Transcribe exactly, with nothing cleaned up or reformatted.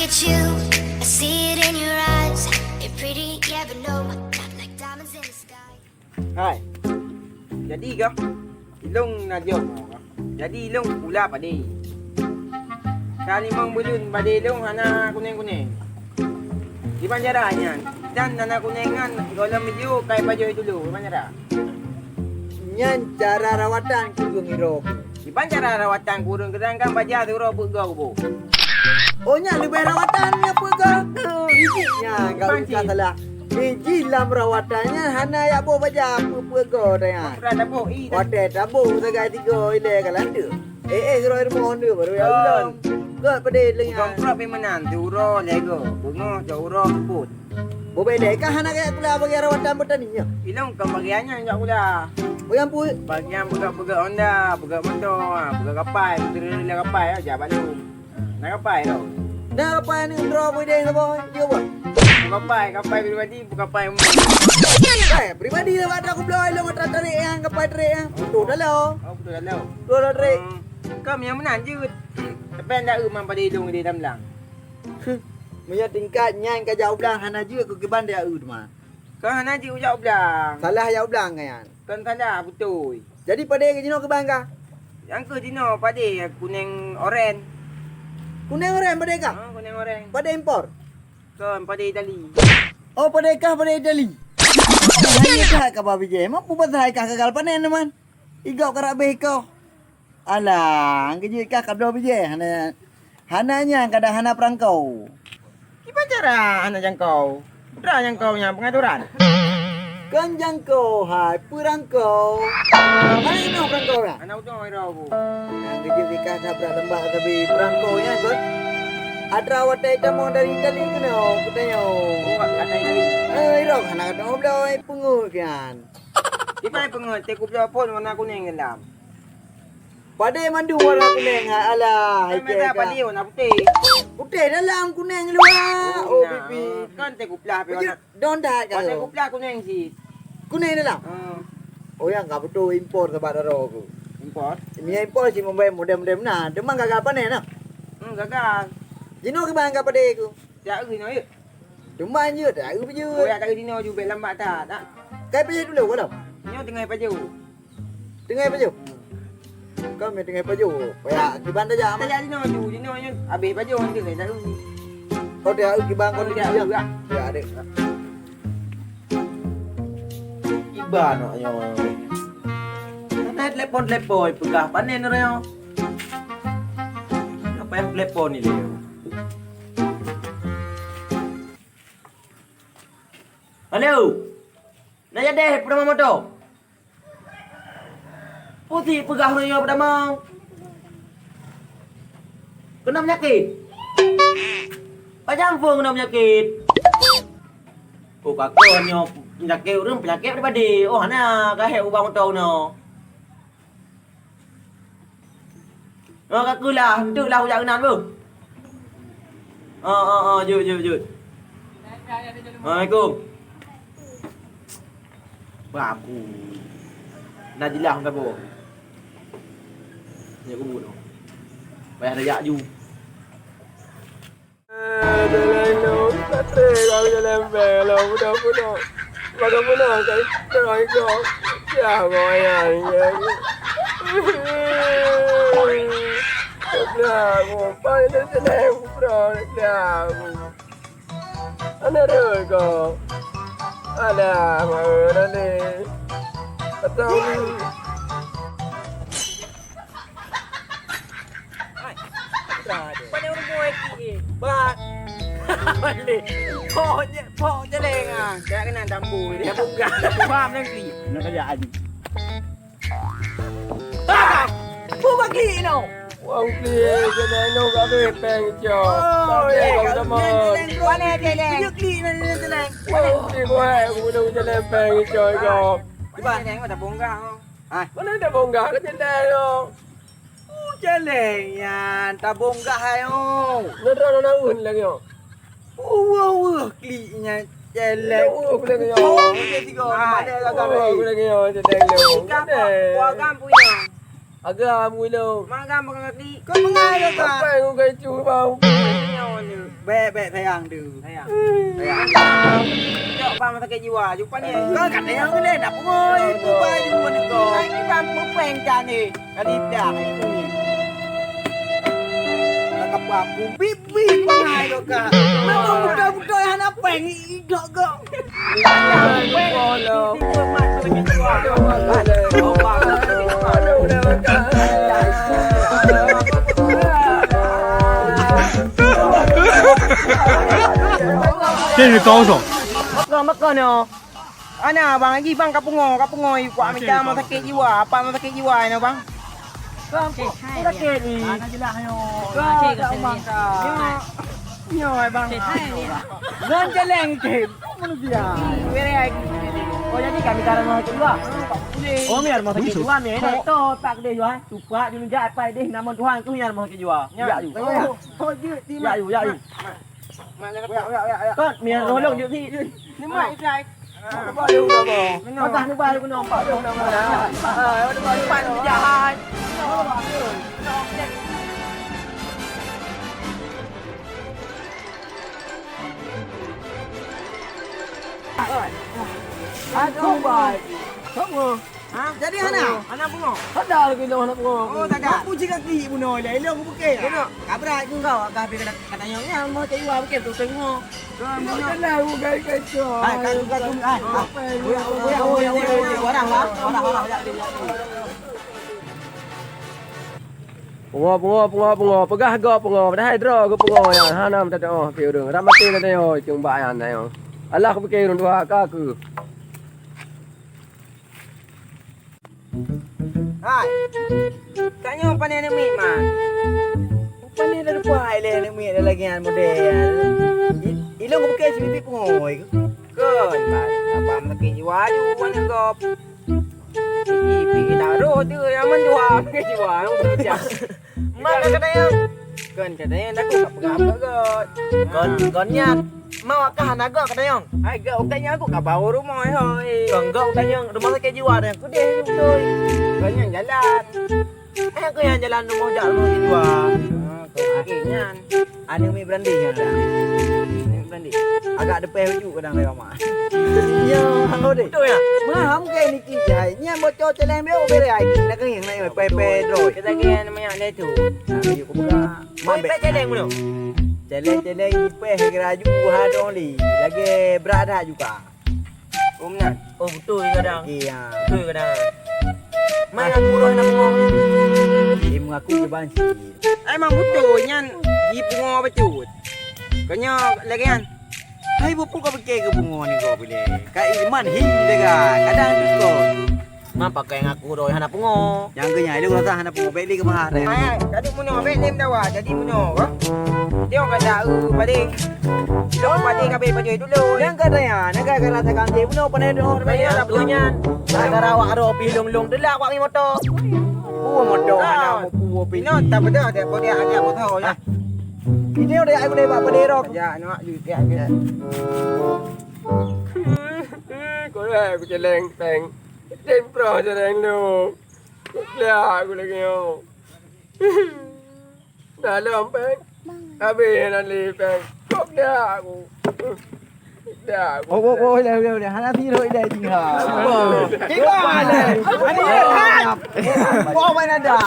You, I see it in your eyes. You're pretty, yeah, but no, not like diamonds in the sky. Hai. Jadi kah? Ilong na jok. Jadi ilong pula padé. Ka limong buleuen padé ilong hana kuneng-kuneng. Kiban cara nyan. Dan hana kuneng nyan gohlom meujok kai pajoh dulu. Kiban cara? Nyan cara rawatan kureueng iroe. Kiban cara rawatan kureueng keudang kan baja siuroe peuet goe kubu. Oh, nyan leubeh rawatan nyan peuet goe. Iji nyan ka salah. Iji lam rawatan nyan hana yak boh baja peuet goe dah nyan. Watèe taboh sagai tiga ilèe ka lanteuk. Eh, eh, siuroe rumoh nyoe baru ya ulong. Gèt padé lé nyan. Gomprok pih meunan, siuroe lego. Beungoh cok uroe seupôt. Bubé deh, kah hana gaya kula bagi rawatan petani nyoe? Ilong kon bagian nyan jak kula. Bagian pui? Bagian peugah-peugah Honda, peugah moto, ha, peugah kapai, peugah kapai, ha, jak balu. Ha, na kapai tau. Na kapai ni droe bui deh sabo, jeuet bah. Kapai, kapai pribadi, bukan kapai umum. Eh, pribadi lah bak aku bloe ilong mata tarik yang kapai tarik yang. Betul dah lo. Oh, betul dah lo. Betul dah tarik. Hmm. Kau yang meunan jeuet. Tapi anda eu man pada ilong di dalam. Meunyoe tingkat nyan ka jak u blang hana jeuet keu kiban jak eu teuma. Kon hana jeuet jak u blang. Salah jak u blang ka nyan. Kon salah beutôi. Jadi padé keu jinoe kiban ka? Nyang keu jinoe padé kuneng oren. Kuneng oren padé ka? Ha, kuneng oren. Padé impor? Kon padé Itali. Oh, padé kah padé Itali? Hanya kah ka ba bijéh. Mampu bahasa kah gagal panen teuma. Igok karak beh ikoh. Alah, geujeuet kah kabloe bijéh hana, hana nyang kadang hana peurangkau. Kiban cara hana jangkau? Putra jangkau nyang pengaturan. Kon jangkau hai peurangkau. Hana inoe peurangkau dah. Hana utoe ira ku. Nyang geujeuet kah sabrak lembah tapi peurangkau nyan kon. Atra watèe tamoe dari Itali keunoe kutanyoe. Oh, atra Itali. Eh, irok hana kata ngobrol peungeut kan. Kiban peungeut teuh kubloe phon warna kuneng dalam. Padé mandum warna kuneng, ha, alah. Hai mata padé warna putéh. Putéh dalam kuneng luwa. Oh, pipi. Kan teuh kuplah pi warna. Don dah ka. Warna kuplah kuneng sit. Kuneng dalam. Hmm. Oh, nyang ka beutôi impor sabak daroe ku. Impor? Ni impor si model-model na. Teuma gagal panen na. Hmm, gagal. Jinoe kiban ka padé ku. Jak eu nyoe. Teuma jeuet, tak eu pajeuet. Boya tak eu dinoe ju bèk lambat that. Kai pajeuet dulu ka lom? Nyoe teungoh pajeuet. Teungoh pajeuet? Kami teungoh pajeuet. Payah kiban tajak mah. Tajak dinoe ju, dinoe nyoe habéh pajeuet nanti kai tak eu. Kau dah eu kiban kau dia. Ya, dek. Kiban nak nyoe. Nah, telepon-telepon peugah panen nyoe. Apa yang telepon ni dia? Halo. Nak jadi peurama moto? Pusi peugah ureueng nyoe peurama. Keunoe peunyakét. Pajan phôn keunoe peunyakét. Oh, pakon nyoe peunyakét ureueng peunyakét pribadi. Oh, hana ka hék ubak moto keunoe. Oh, ka keuh lah, enteuk lah ujak keunan beuh. Oh, oh, oh, jeuet, jeuet, jeuet. Assalamualaikum. Babu. Nah, jeulaih ka boh. Nyak kubut. Payah dah jak ju. Eh, jalan lom, tak trek, kau jalan beng lom, budak-budak. Budak-budak, tak ikut, ikut. Ya, goyang, ya. Budak, budak, jalan, budak, jalan. Anak dia, kau. Alah, marah ni. Atau ni. Hai, putra dia. Pandai urut boy ki. Bat. Balik. Pok je, pok je leng ah. Dah kena tambu dia. Bukan. Faham nanti. Nak kerja adik. Ah! Pu bagi no. Wah, ukli, jadi no gabe peng cok. Oh, eh, kamu sama. Mana dia leng? Tunjuk klik mana dia leng. Wah, ukli, wah, aku boleh jalan peng cok kau. Mana dia leng? Ada bonggah. Hai. Mana ada bonggah ke jalan tu? Uh, celeng nyan, tabong gah hai oh. Nyoe droe na un lagèe nyoe. Uh, uh, uh, klik nyan celeng. Uh, uh, lagèe nyoe. Oh, dia tiga. Ah, mana gagal oh, lagi? Lagèe nyoe celeng lu. Ikan apa? Buah agam punya. Agam wilo. Mak agam bukan klik. Kau mengai kau. Apa yang kau kecu bau? Bèk, bèk, sayang tu. Sayang. Sayang. Cok bang sakét jiwa, jumpa ni. Kau kat sayang tu deh, dak pungoi, bubai jumpa ni kau. Ai, ni bang pupeng kan ni. Kali dah, ai, ni. Kau kapal aku, bip, bip, bangai kau, Kak. Memang betul-betul yang hana peng, idok kau. Makon, makon, oh. Ana, bang, lagi, bang, ka pungo, ka pungo, i kuak mita mau sakét jiwa. Apa mau sakét jiwa, ino, bang? Bang, kok sakét ni? Ana jelas, nyo. Kau tak umang, kau. Nyo, bang. Ngon celeng, Tim. Manusia. Bere ai. Oh, jadi kami taruh mau sakét jiwa. Oh, biar mau sakét jiwa, mi. Tok tak deh, Yuan. Tupak dulu jak, apa deh, nama Tuhan tu yang mau sakét jiwa. Ya, yu. Oh, oh, je, Tim. Ya, yu, ya, yu. Mak, mak, mak. Kon, mi, tolong, yu, si. Ni, mak, Isai. Patah ni baru kena empat puluh enam orang. Ah, ada baru empat jahat. Aduh, bai. Kamu. Ha? Jadi hana? Hana bungo. Ada lagi dah hana bungo. Oh, tak ada. Aku jika ki bunoe lah. Elok aku pakai. Elok. Kabrak tu. Kau agak habis kena kata nyong ya, mau cari uang pakai tu tengok. Kau bunoe. Dah aku gai kacau. Hai, kau, kau, kau, hai. Apa yang Buya, buya, buya, buya, buya, buya. Orang lah. Orang, orang, orang. Pungo, pungo, pungo, pungo. Peugah gob pungo. Padahai droe geupungo nyan. Hana meutateuoh keu ureueng. Ram maté na tanyoe, cuma bak nyan tanyoe. Alah, kupike ureueng tuha ka keu. Hai. Tanyoe pane aneuk miet, man. Pane dah lupa hai lé aneuk miet dah lagèe nyan model. I-, ilôn kupike sibit pungo. Kon, man. Apa makin jiwa aju aneuk gob. Ih, pi taroh tu, yang menjual ke jual, yang bekerja. Mak kata yang. Kon kata yang dah aku tak pegang apa kot. Kon, kon nyan. Mau kah nak gok kata yang? Hai, gok, bukan yang aku kat bawah rumah, hoi. Kon gok bukan yang rumah sakit jiwa dah. Aku deh, betul. Kon yang jalan. Eh, aku yang jalan rumah jak rumah sakit jiwa. Ah, kon sakit nyan. Aneuk miet berandeh nyan dah. Aneuk miet berandeh. Agak depan ujuk kadang lewat mak. Ya, halo deh. Betul ya? Maham ke niki jai? Nyan bocor celeng beo bere ai. Nak kering nak pe pe droe. Kita ke nama yang tu. Nah, yuk buka. Mak pe celeng belum? Celeng-celeng ipeh geraju hadong li. Lagi berat dah juga. Oh, meunan. Oh, beutôi kadang. Okey, ya. Beutôi kadang. Mai aku roh nak pungo. Dia mengaku dia banci. Ai memang beutôi nyan jipungo bacut. Kanya lagi kan. Hai, bupu kau pikir ke pungo ni kau boleh. Kak Iman hi dekat. Kadang tu kau. Man pakai ngaku roh hana pungo. Nyang keu nyan, ilôn rasa hana pungo, bèk lé keubah. Hai, hai, jadi bunoe, bèk lé meudawa, jadi bunoe, ka? Dia kata, eh, padé. Dia padé kabeh padé dulu. Nyang kata nyan, nyang kata rasa kanti bunoe, pandai doh, pandai doh. Nyan. Gara-gara awak roh pih long-long, delak awak ngi moto. Buah moto, hana mau buah pih. Inoe, tak bedah, dia boleh ajak moto, ya. Ini udah aku lewat padé roh. Ya, nak, you, ya, ya. Kau dah, aku celeng, peng. Tem proh jarang lu. Dah aku lagi nyoe. Dah lom, peng. Habis nan li, peng. Kok dah aku. Dah aku. Oh, oh, oh, dah, dah, dah. Hana sirok dah tinggal. Tiba mana? Ani dah. Kau mana dah?